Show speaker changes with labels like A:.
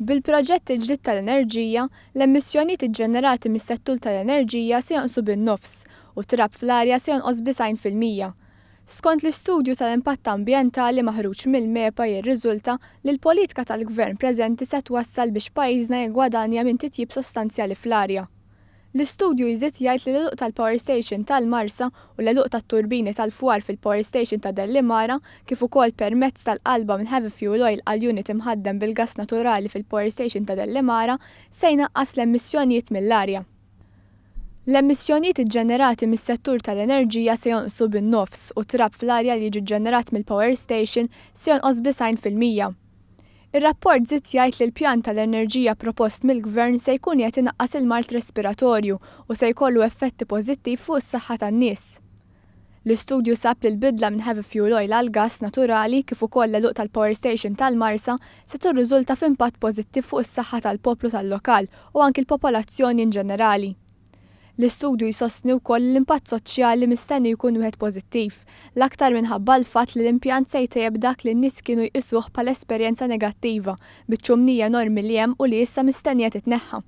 A: Bil-proġett il-ġdid tal-enerġija, l-emissjonijiet iġġenerati mis-settur tal-enerġija se jonqsu bin-nofs u trab fl-arja se jonqos b'90%. Skont l-istudju tal-impatt ambjentali maħruġ mill-MEPA jirriżulta li l-politika tal-Gvern preżenti se twassal biex pajjiżna jiggwadanja minn titjib sostanzjali fl-arja. L-istudju jżid jgħid li l-għeluq tal-Power Station tal-Marsa u l-għeluq tat-turbini tal-fwar fil-Power Station ta' Delimara kif ukoll permezz tal-qalba minn heavy fuel oil għal unit imħaddem bil-gas naturali fil-Power Station ta' Delimara se jnaqqas l-emissjonijiet mill-arja. L-emissjonijiet iġġenerati mis-settur tal-enerġija se jonqsu bin-nofs u trab fl-arja li jiġi ġġenerat mill-Power Station se jonqos b'90%. Ir-rapport żied jgħid li l-pjan tal-enerġija propost mill-Gvern se jkun qed inaqqas il-mard respiratorju u se jkollu effetti pożittiv fuq is-saħħa tan-nies. L-istudju sab li l-bidla minn heavy fuel oil għal gas naturali kif ukoll l-għeluq tal-Power Station tal-Marsa se tirriżulta f'impatt pożittiv fuq is-saħħa tal-poplu tal-lokal u anki l-popolazzjoni in ġenerali. L-istudju jsostni wkoll l-impatt soċjali mistenni jkun wieħed pożittiv, l-aktar minħabba l-fatt li l-impjant se jtejjeb dak li n-nies kienu jqisuh bħala esperjenza negattiva biċ-ċumnija enormi li hemm u li issa mistennija titneħħa.